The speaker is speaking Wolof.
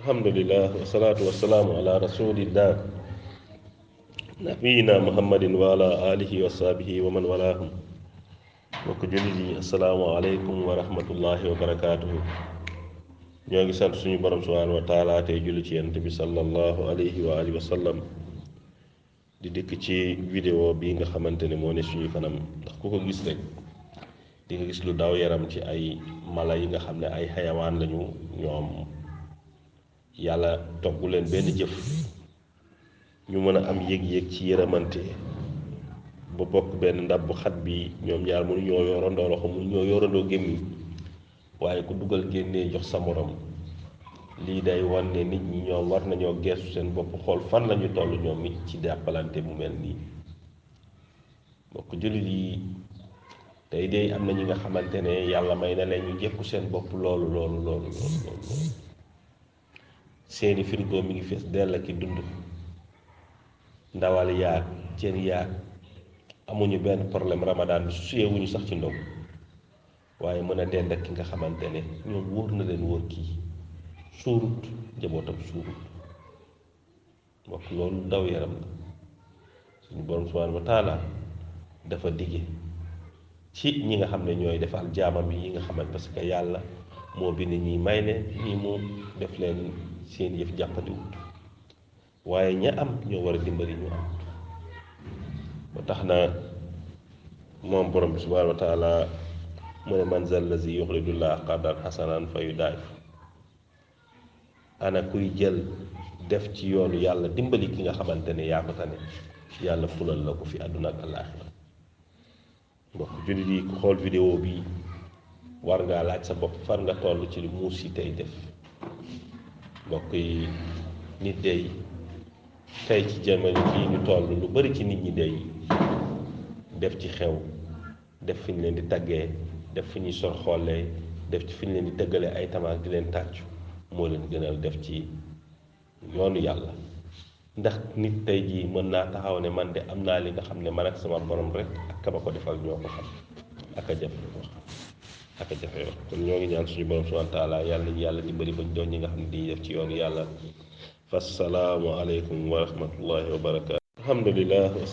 alhamdulillah wassalatu wassalamu ala rasulillah nabiyina muhammadin wa ala alihi wa sahbihi wa man walahum mbokk jullit yi assalaamu aleykum wa rahmatullahi wa barakaatuhu. ñoo ngi sant suñu borom subhanahu wa taala tey julli ci yonent bi sallallahu alayhi wa alihi wa sallam di dikk ci vidéo bi nga xamante ne moo ne suñu kanam ndax ku ko gis rek di nga gis lu daw yaram ci ay mala yi nga xam ne ay xayawaan lañu. ñoom yàlla toggu leen benn jëf ñu mën a am yëg-yëg ci yërëmante ba bokk benn ndab bu xat bi ñoom ñaar mënu ñoo yorandoo loxo mënu ñoo yorandoo gémmiñ waaye ku dugal génnee jox sa morom lii day wan ne nit ñi ñoom war nañoo geesu seen bopp xool fan lañu toll ñoom it ci jàppalante mu mel nii. mbokk jullit yi tey de am na ñi nga xamante ne yàlla may na leen ñu jekku seen bopp loolu seeni frigo mi ngi fees dell ak i dund ndawal yaag ceen yaag amuñu benn problème ramadan bi suyewuñu sax ci ndog waaye mën a dend ak ki nga xamante ne ñoom wóor na leen wóor kii suurut njabootam suurut. mbokk loolu daw yaram la. suñu borom subhanahu wa taala dafa dige ci ñi nga xam ne ñooy defal jaamam yi nga xamante parce que yàlla moo bind ñi may leen ñi mu def leen seen yëf jàppandiwut waaye ña am ñoo war a dimbali ñu am. ba tax na moom borom bi subhanahu wa taala mu ne man zal lazi yuxridullah qardan xasanan fa yudaayif. ana kuy jël def ci yoonu yàlla dimbali ki nga xamante ne yaa ko tane yàlla fulal la ko fi àdduna ak àllaaxira. mbokk jullit yi ku xool vidéo bi war ngaa laaj sa bopp far nga toll ci li muus yi tey def. mbokk yi nit day tey ci jamono jii ñu toll lu bari ci nit ñi day def ci xew def fi ñu leen di taggee def fi ñuy sor xoolee def ci fi ñu leen di tëggalee ay tamaak di leen tàccu moo leen gënal def ci yoonu yàlla. ndax nit tey jii mën naa taxaw ne man de am naa li nga xam ne man ak sama borom rek ak ka ma ko defal ñoo ko xam ak a jafe wax ak a jafe wax. kon ñoo ngi ñaan suñu borom subhanahu wa taala yàlla nañu yàlla dimbali bañ doon ñi nga xam ne dañuy def ci yoonu yàlla. fassalaamu aleykum wa rahmatullahi wa barakaatu. alhamdulillah.